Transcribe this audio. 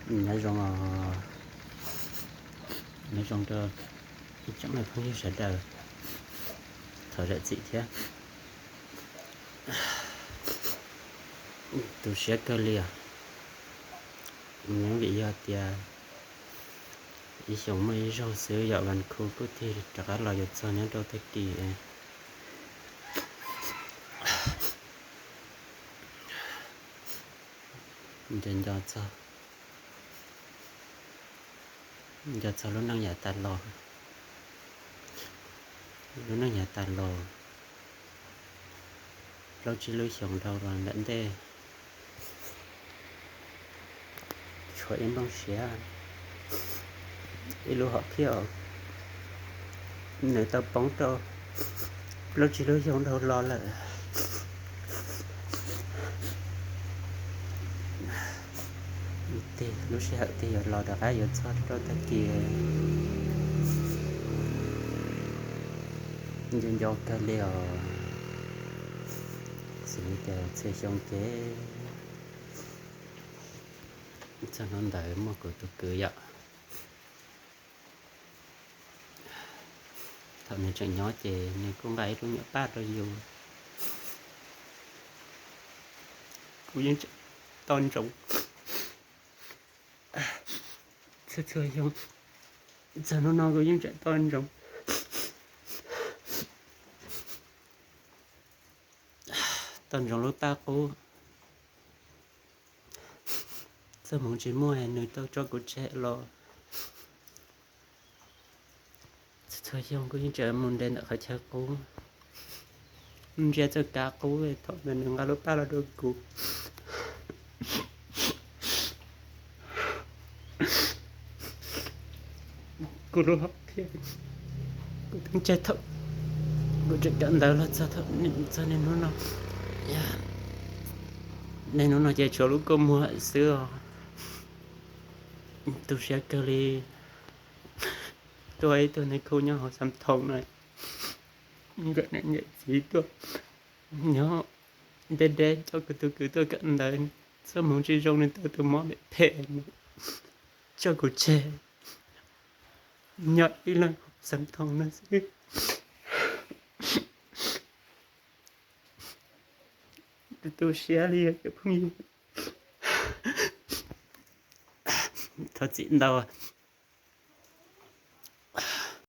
Nyob zoo, nyob zoo rau ib tsoom phooj ywg sawv daws thaum zam txim thiab. Tu siab kawg li os. Nyob vim yog tias ib xyoos muaj ib zaug xwb yom, Vas Khu kuj tig rov qab los yuav txog nyob rau tag kis. Nco nco txog, nco txog lub neej yav tas los, lub neej yav tas los plaub tsib lub xyoos dhau los ntawm ntej. Tshuav ib nplooj siab, ib lub hom phiaj, nws tau poob rau plaub tsib lub xyoo dhau los lawm. Tig lub sij hawm tig yuav los rov qab yuav txog rau tag kis. Nco nco kawg li os. Xws li tias txhua xyoo ces txog hnub ntawd muaj kuv tus kwv yom. Thaum nws tseem nyob ces nws kuj nqa ib lub nyuam paj rau yus. Kuv yeej tseem tos ntsoov txhua txhua xyoo. Txog hnub no kuv yeej tseem tos ntsoov, tos ntsoov lub paj qub. Txoj hmoov tsis muaj nws tau tso kuv tseg los. Txhua xyoo kuv yeej tseem mus nres ntawm qhov chaw qub, ntsia txoj kav qub thaum ntawd nws nqa lub paj los rau kuv. Kuv lub hom phiaj, kuv teem caij thaum kuv tseem kawm ntawv los txog thaum, txog niaj hnub no. Niaj hnub no ces tshuav lub kua muag xwb os. Tu siab kawg li. Tuaj ib tug neeg khu nyob hauv Xam Thoos na, nkawm niam nkawm txiv tuaj nyob deb deb, coj kuv tus kwv tuaj kawm ntawv, txoj hmoov tsis zoo nws tau tus mob phem phem, coj kuv tseg nyob ib leeg Xam Thoos no xwb. Tu siab li os cov phooj ywg. Thov txim ntau,